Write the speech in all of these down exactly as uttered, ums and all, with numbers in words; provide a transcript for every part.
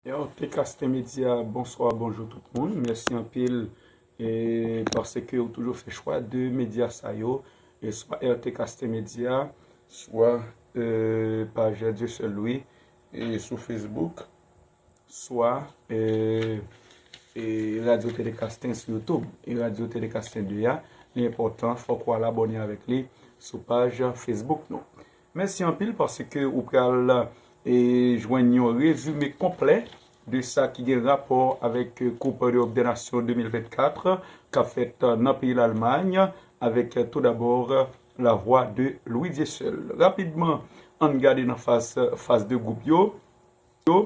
R T Castin Media, bonswa, bonjou tout moun. Mèsi anpil e paske ou toujou fè chwa de medya sa yo, e swa R T Castin Media, swa e paj Dieu Seul Louis e sou Facebook, swa e e Radyo Tele Castin sou YouTube. E Radyo Tele Castin de a, li enpòtan, fòk ou al abòne avèk li sou paj Facebook nou. Mèsi anpil paske ou pral e jwenn yon rezime konplè de sa ki gen rapò avèk Coupe d'Europe des Nations de mil vennkat k ap fèt nan peyi Lalmay, avèk toudabò La Voix de Louis Dieu Seul. Rapidman, ann gade nan faz, faz de gwoup yo. Yo,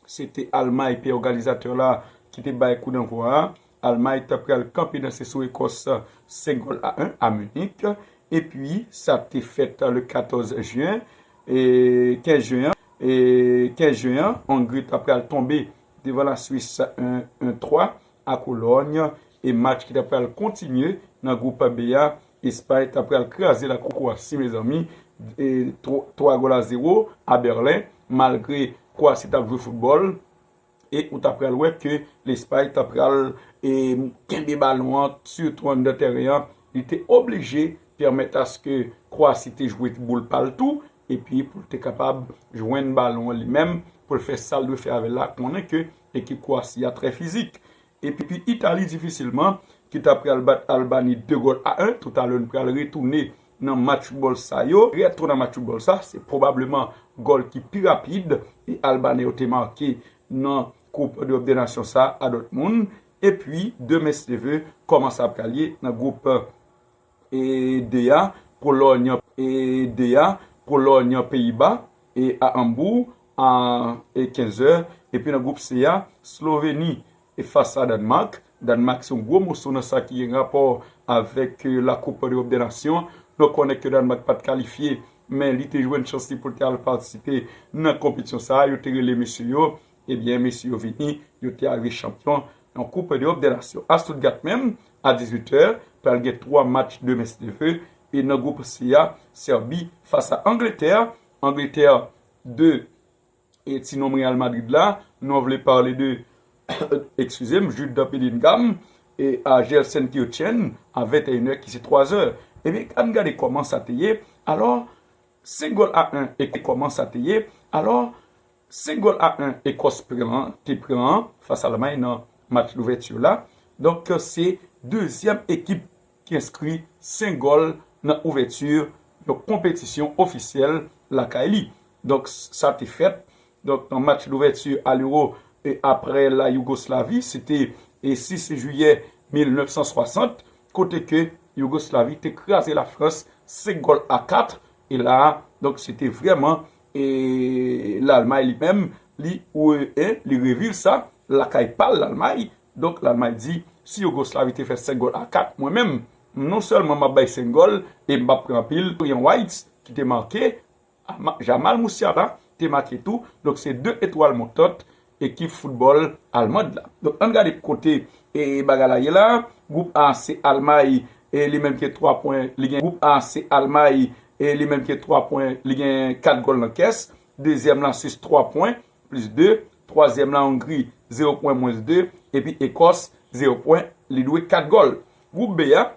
se te Almay, peyi òganizatè la, ki te bay koudannvwa a. Almay t ap pral kanpe danse sou Ekòs senk gòl a en a Minik. Epi, sa te fèt le katòz jen, e kenz jen an, e kenz jen an, Ongri t ap pral tonbe devan Laswis en, en twa a Kolòny, e match ki t ap pral kontinye nan gwoup B a, Espay t ap pral kraze lakou Kwasi, mezanmi, e twa, twa gòl a zewo a Bèlen, malgre Kwasi t ap jwe foutbòl, e ou t ap pral wè ke Lespay t ap pral e kenbe balon an, sitou anndan tèren an, li te oblije pèmèt aske Kwasi te jwe boul pa l tou, epi pou l te kapab jwenn balon an li menm, pou l fè sa l dwe fè avè l la, konnen ke ekip Kwasi a trè fizik. Epi Itali difisilman, ki t ap pral bat Albani de gòl a en, toutalè n pral retounen nan match foutbòl sa yo. Retounen nan match foutbòl sa, se pwobableman gòl ki pi rapid e Albanè yo te make nan Coupe d'Europe des Nations sa a Dortmund. Epi, de mèsevè kòman sa pral ye nan gwoup e de a, Polòny e de a, Polòny, Peyiba e a Hambourg a e kenz è, epi nan gwoup C a, Sloveni e fas a Dannmak. Dannmak se yon gwo moso nan sa ki gen rapò avèk e la Coupe d'Europe des Nations. Nou konnen ke Dannmak pa t kalifye, men li te jwenn chans li pou l te al patisipe nan konpetisyon sa a. Yo te rele mesye yo, ebyen, mesye yo vini, yo te arive chanpyon nan Coupe d'Europe des Nations. A Stuttgart menm, a dizuit è, pral gen twa match de mèsevè, e nan gwoup C a, Sèbi fas a Angletè, Angletè de e ti nonm Real Madrid la, nou vle pale de, eskize m, Jude Bellingham e a Gelsenkirchen a venteyen è ki se twa è. Ebyen, ann gade kòman sa te ye. Alò, senk gòl a en e kòman sa te ye. Alò, senk gòl a en Ekòs pran, te pran fas a Almay nan match louvèti la. Donk, se dezyèm ekip ki enskri senk gòl nan ouvèti yon konpetisyon ofisyèl lakay li. Donk, sa te fèt. Donk, nan match louvèti a l'Euro e aprè la Yougoslavi, se te e sis jiyè mil nèf san swasant, kote ke Yougoslavi te kraze Lafrans senk gòl a kat. E la, donk, se te vrèman e Lalmay li menm, li, ou e, e, li reviv sa lakay pa l Lalmay. Donk, Lalmay di, si Yougoslavi te fè senk gòl a kat, mwen menm, non sèlman m ap bay senk gòl, e m p ap pran anpil. Florian Wirtz, ki te make, a ma-, Jamal Musiala te make tou. Donk, se de etwal montant ekip foutbòl almand la. Donk, ann gade kote e bagay la ye la. Gwoup A se Almay, e li menm ki twa pwen, li gen gwoup A se Almay, e li menm ki twa pwen, li gen kat gòl nan kès. Dezyèm la, Swis, twa pwen, plis de. Twazyèm la, Ongri, zewo pwen, mwens de. Epi Ekòs, zewo pwen, li dwe kat gòl. Gwoup B a,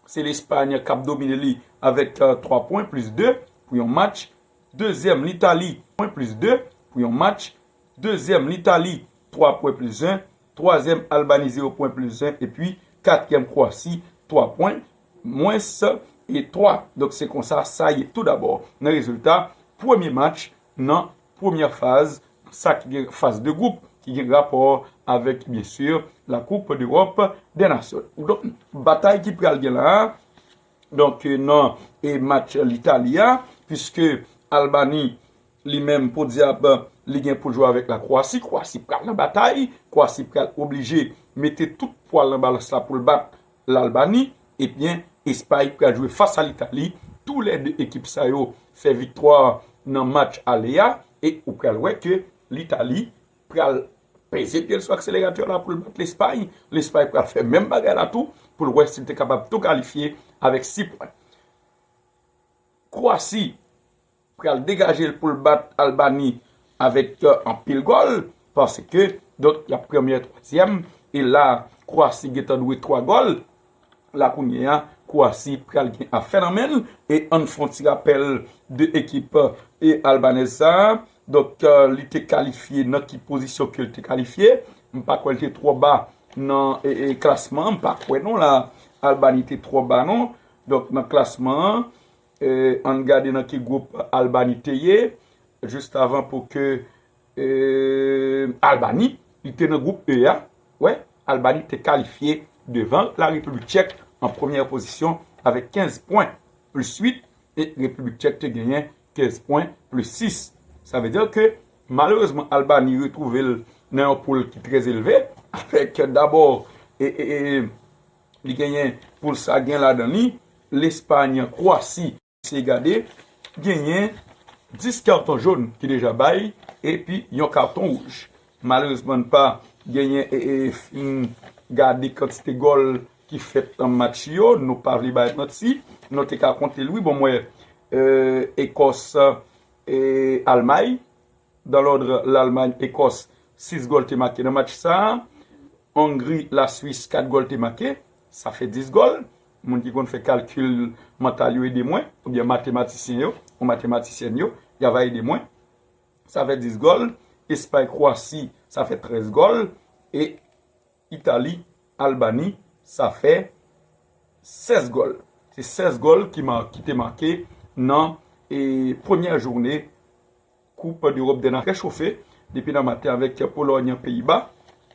se Lespay k ap domine li avèk e twa pwen, plis de pou yon match. Dezyèm, Litali, pwen plis de pou yon match. Dezyèm, Litali, twa pwen plis en. Twazyèm, Albani, zewo pwen plis en. Epi katriyèm, Kwasi, twa pwen, mwens e twa. Donk, se konsa sa ye toudabò nan rezilta premye match nan premyè faz, sa ki gen faz de gwoup, ki gen rapò avèk, byen si, la Coupe d'Europe des Nations. Donk, batay ki pral gen la a, donk, nan e match Litali a, piske Albani, li menm, podyab, li gen pou l jwe avèk la Kwasi. Kwasi pral nan batay, Kwasi pral oblije mete tout pwa l nan balans la pou l bat Lalbani, ebyen, Espay pral jwe fas a Litali. Toulède ekip sa yo fè viktwa nan match ale a, e ou pral wè ke Litali pral peze pye l sou akseleratè la pou l bat Lespay. Lespay pral fè menm bagay la tou, pou l wè si l te kapab tou kalifye avèk sis pwen. Kwasi pral degaje l pou l bat Albani avèk, euh, anpil gòl. Paske, donk, y ap premyè, twazyèm, e la, Kwasi gentan dwe twa gòl. La kounye a, Kwasi pral gen afè nan men l, e ann fè yon ti rapèl de ekip e albanèz sa a. Donk, eh, li te kalifye nan ki pozisyon ke l te kalifye. M pa kwè l te twò ba nan e, e, klasman an. M pa kwè non la Albani te twò ba non. Donk, nan klasman an, eh, ann gade nan ki gwoup Albani te ye. Jis avan pou ke eh, Albani, li te nan gwoup E a. Wè, Albani te kalifye devan la Repiblik Tchèk an premyè pozisyon avèk kenz pwen plis uit, e Repiblik Tchèk te genyen kenz pwen plis sis. Sa vle di ke, malerezman, Albani retwouve l nan yon poul ki trè elve, avèk dabò, e, e, e, li genyen poul sa gen ladan li, Lespay, Kwasi, eseye gade, genyen dis katon jòn ki deja bay, epi yon katon wouj. Malerezman, n pa genyen e, e, fin gade kantite gòl ki fèt nan match yo, nou pa vle bay manti, nou te ka konte l wi, bon, mwen, eh, Ekòs, eh, Almay, dans l'ordre, Lalmay, Ekòs, sis gòl te make nan match sa a. Ongri, Laswis, kat gòl te make. Sa fè dis gòl. Moun ki konn fè kalkil mantal yo ede mwen, oubyen matematisyen yo, ou matematisyèn yo, y a va ede mwen. Sa fè dis gòl. Espay, Kwasi, sa fè trèz gòl. E Itali, Albani, sa fè sèz gòl. Se sèz gòl ki ma-, ki te make nan, e, premyè jounen Koup Dewòp dè Nasyon chofe depi nan maten avèk Polòny, Peyiba.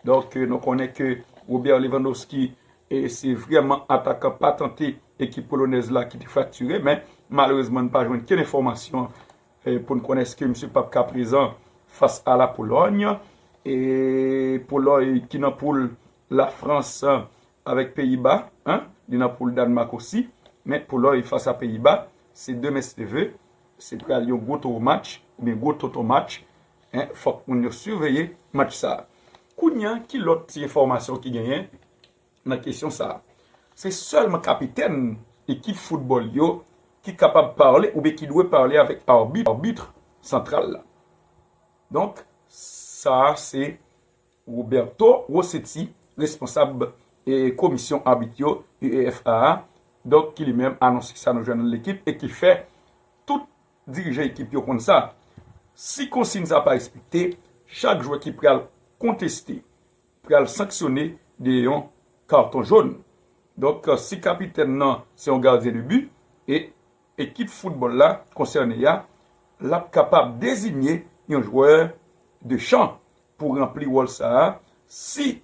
Donk, eh, nou konnen ke Robert Lewandowski, eh, se vrèman atakan patante ekip polonèz la ki te fraktire, men malerezman, n pa jwenn kenn enfòmasyon, eh, pou n konnen èske misye p ap ka prezan fas a la Polòny. E Polòy ki nan poul Lafrans, avèk Peyiba, en, li nan poul Dànmak osi, men Polòy fas a Peyiba, se demen si Dye vle, se pral yon gwo towo match, oubyen gwo tonton match, en, fòk moun yo siveye match sa a. Kounye a, ki lòt ti enfòmasyon ki genyen nan kesyon sa a? Se sèlman kapitèn ekip foutbòl yo ki kapab pale oubyen ki dwe pale avèk abit, abit santral la. Donk, sa a se Roberto Rossetti, responsab, eh, komisyon abit yo, U E F A a, donk, ki li menm anonse sa nou jwenn nan lekip e ki fè tout dirijan ekip yo konn sa. Si konsiy sa pa respekte, chak jwè ki pral konteste pral sanksyone de yon katon jòn. Donk, si kapitèn nan se yon gadyen de bi, e ekip foutbòl la konsène a, l ap kapab deziye yon jwè de chan pou ranpli wòl sa a si,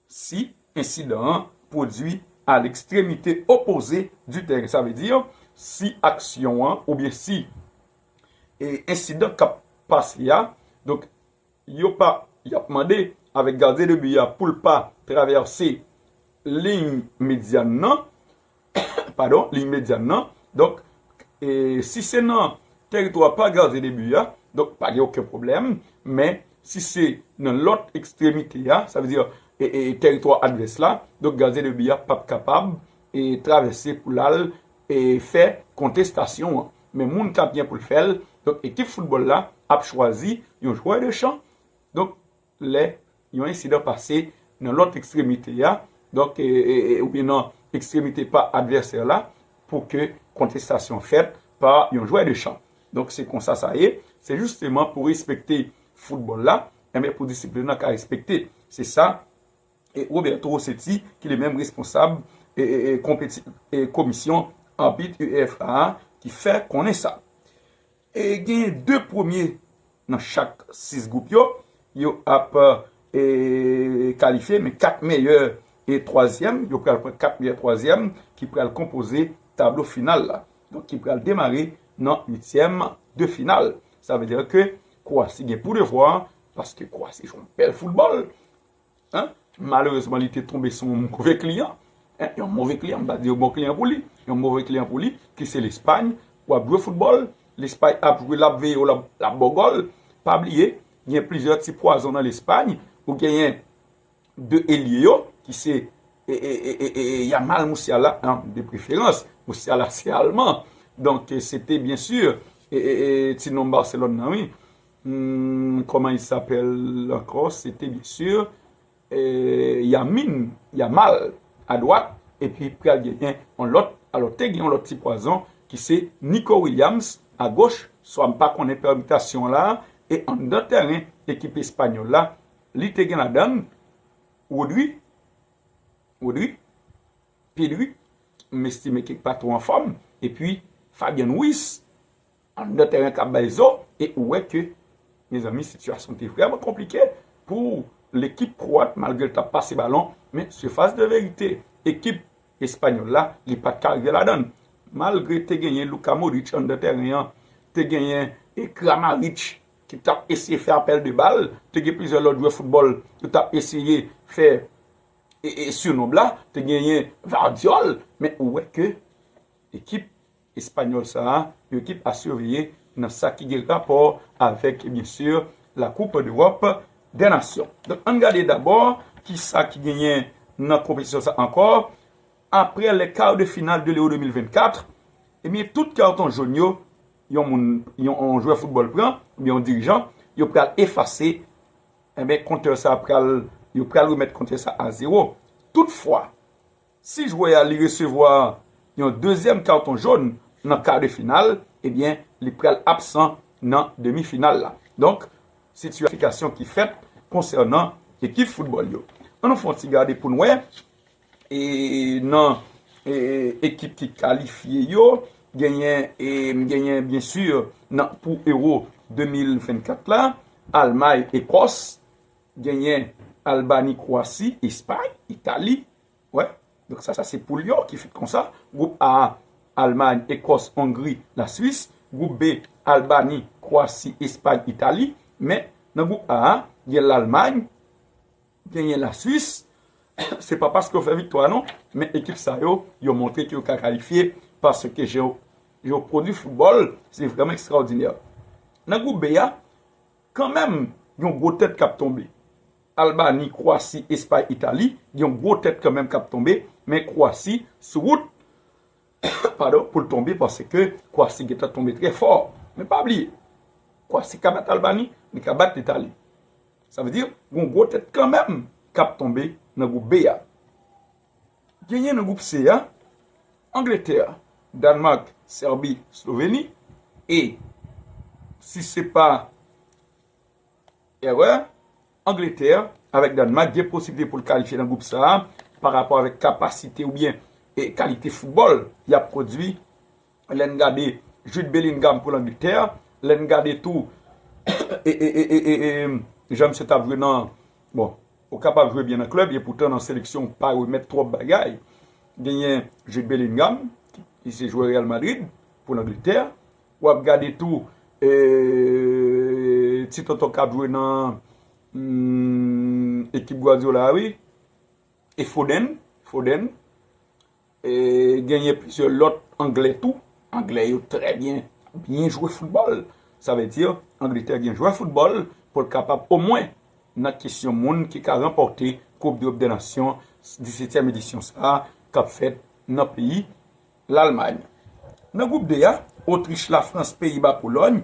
si ensidan an pwodui a lekstremite opoze di tèren. Sa vle di, si aksyon an oubyen si, e, ensidan k ap pase a, donk, yo pa, y ap mande avèk gadyen de bi a pou l pa travèse liy medyàn nan, padon, liy medyàn nan. Donk, e, si se nan tèritwa pa gadyen de bi a, donk pa gen okenn pwoblèm, men si se nan lòt ekstremite a, sa vle di, e, e, tèritwa advès la, donk gadyen de bi a p ap kapab, e, travèse pou l al, e, fè kontestasyon an. Men moun k ap gen pou l fè l, donk ekip foutbòl la ap chwazi yon jwè de chan. Donk, lè yon ensidan pase nan lòt ekstremite a, donk, e, e, e, oubyen nan ekstremite pa advèsè la, pou ke kontestasyon fèt pa yon jwè de chan. Donk, se konsa sa ye. Se jisteman pou respekte foutbòl la, enben pou disiplin nan ka respekte. Se sa, e, Roberto Rossetti, ki li menm responsab, e, e, e, konpeti-, e, komisyon abit U E F A a, ki fè konnen sa. E genyen de premye nan chak sis gwoup yo, yo ap, e, kalifye, men kat meyè e twazyèm, yo pral pran kat meyè twazyèm ki pral konpoze tablo final la. Donk, ki pral demare nan uityèm de final. Sa vle di ke Kwasi gen pou devwa, paske Kwasi jwe yon bèl foutbòl. Hein? Malerezman, li te tonbe sou yon move kliyan. Hein? Yon move kliyan, m pa di yon bon kliyan pou li. Yon move kliyan pou li, ki se Lespay. W ap jwe foutbòl, Lespay ap jwe, l ap veye w, l ap, l ap ba w gòl. Pa bliye, gen plizyè ti pwazon nan Lespay. Ou genyen de elye yo, ki se, e, e, e, e, e, Yamal Musiala, hein, de preferans. Musiala, se alman. Donk, e, se te, byen si, e, e, e, ti nonm Barcelone nan, wi. Hmm, comment il s'appelle encore? C'était bien sûr eh, Yamin, Yamal, adwat, epi pral genyen yon lòt, alò te gen yon lòt ti pwazon ki se Nico Williams, agoch, swa m pa konnen pèmitasyon la, e anndan tèren ekip espanyòl la, li te gen ladan l Rodri, Rodri, Pedri, m estime ke pa twò anfòm, epi Fabian Ruiz, anndan tèren k ap bay zo, e ou wè ke, mezanmi, sitiyasyon te vrèman konplike pou lekip kwat, malgre l t ap pase balon, men se fas de verite, ekip espanyòl la, li pa t ka rive ladan l. Malgre te genyen Luka Modric anndan tèren an, te genyen e Kramaric ki t ap eseye fè apèl de bal, te gen plizyè lòt jwè foutbòl ki t ap eseye fè e, e sirnonb la, te genyen Vardiol, men ou wè ke ekip espanyòl sa a, yon ekip a siveye nan sa ki gen rapò avèk, byen si, la Coupe d'Europe des Nations. Donk, ann gade dabò kisa ki genyen nan konpetisyon sa ankò. Après les quarts de finale de l'Euro deux mille vingt-quatre, ebyen, tout katon jòn yo, yon moun, yon, yon jwè foutbòl pran, oubyen yon dirijan, yo pral efase, ebyen, kontè sa pral, yo pral remèt kontè sa a zewo. Toutfwa, si jwè a li resevwa yon dezyèm katon jòn nan ka de final, ebyen, li pral absan nan demi final la. Donk, sitiyasyon ki fèt konsènan ekip foutbòl yo. Ann nou fè yon ti gade pou n wè e nan e, ekip ki kalifye yo, genyen, e, genyen byen si nan pou Euro de mil vennkat la, Almay, Ekòs, genyen Albani, Kwasi, Espay, Itali. Wè. Donk sa, sa se poul yo ki fèt konsa. Gwoup A, Almay, Ekòs, Ongri, Laswis. Gwoup B, Albani, Kwasi, Espay, Itali. Men nan gwoup A, gen Lalmay, genyen Laswis. Se pa paske yo fè viktwa non, men ekip sa yo, yo montre ke yo ka kalifye paske jan yo, yo pwodui foutbòl, se vrèman ekstraòdinè. Nan gwoup B a, kanmenm, gen yon gwo tèt k ap tonbe. Albani, Kwasi, Espay, Itali, gen yon gwo tèt kanmenm k ap tonbe, men Kwasi sou wout, padon, pou l tonbe, paske Kwasi gentan tonbe trè fò. Men pa bliye, Kwasi ka bat Albani, li ka bat Itali. Sa vle di, gen yon gwo tèt kanmenm k ap tonbe nan gwoup B a. Genyen nan gwoup C a, Angletè, Dànmak, Sèbi, Sloveni, e si se pa erè, Angletè avèk Dànmak gen posiblite pou l kalifye nan gwoup sa a, pa rapò avèk kapasite oubyen e kalite foutbòl y ap pwodui. Lè n gade Jude Bellingham pou Langletè, lè n gade tou e, e, e, e, e, e, jan misye t ap jwe nan, bon, ou kapab jwe byen nan klèb, e poutan nan seleksyon ou pa remèt twòp bagay. Genyen Jude Bellingham, ki se jwè Real Madrid pou Langletè. W ap gade tou e, ti tonton k ap jwe nan hmm, ekip Guardiola a, wi. E Foden, Foden, e, genyen plizyè lòt Anglè tou. Anglè yo trè byen, byen jwe foutbòl. Sa vle di, Angletè gen jwè foutbòl pou l kapab omwen nan kesyon moun ki ka ranpòte Coupe d'Europe des Nations disetyèm edisyon sa a k ap fèt nan peyi Lalmay. Nan gwoup D a, Otrich, Lafrans, Peyiba, Polòy,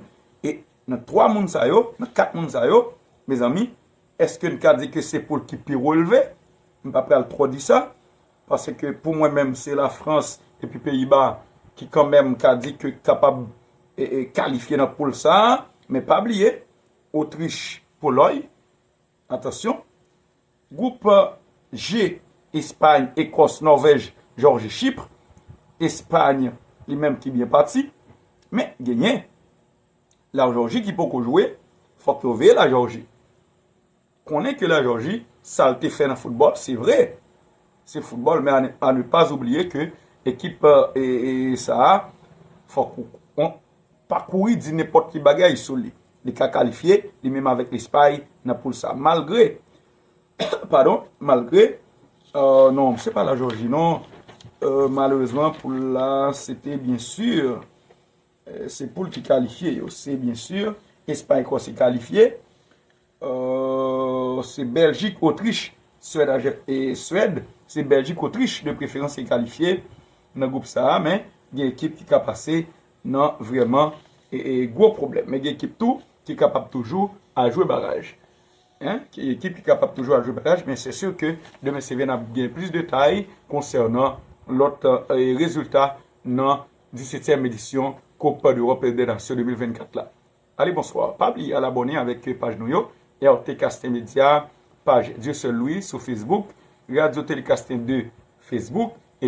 e nan twa moun sa yo, nan kat moun sa yo, mezanmi, èske n ka di ke se poul ki pi relve? M pa pral twò di sa, paske pou mwen menm, se Lafrans epi Peyiba ki kanmenm ka di ke kapab e, e, kalifye nan poul sa a, men pa bliye, Otrich, Polòy, atansyon, gwoup G, Espay, Ekòs, Nòvèj, Jòji, Chip, Espay, li menm ki byen pati, men genyen Lajòji ki poko jwe, fòk yo veye Lajòji. Konnen ke Lajòji, sa l te fè nan foutbòl, se vre. Se foutbòl, men a ne, a ne pas oublier ke ekip e, e, sa a, fòk ou, on, pa kouri di nenpòt ki bagay sou li. Li ka kalifye, li menm avèk Lespay, nan poul sa. Malgre, padon, malgre, euh, non, se pa Lajòji, non. Euh, malerezman, poul la, se te byen si. Eh, se poul ki kalifye yo, se byen si Espay, Ekòs ki kalifye. Euh, se Bèljik, Otrich, Swèd, Ajè-, e Swèd, se Bèljik, Otrich de preferans ki kalifye nan gwoup sa a, men gen ekip ki ka pase nan vrèman e, e gwo pwoblèm. Men gen ekip tou ki kapab toujou al jwe baraj. Hein? Ki ekip ki kapab toujou al jwe baraj, men se sur ke demen se vre n ap gen plis detay konsènan lòt, eh, rezilta nan disetyèm edisyon Koup Dewòp dè Nasyon de mil vennkat la. Ale, bonswa. Pa bliye al abòne avèk paj nou yo, R T Casting Media, paj Dieu Seul Louis sou Facebook, Radio Télécasting de Facebook,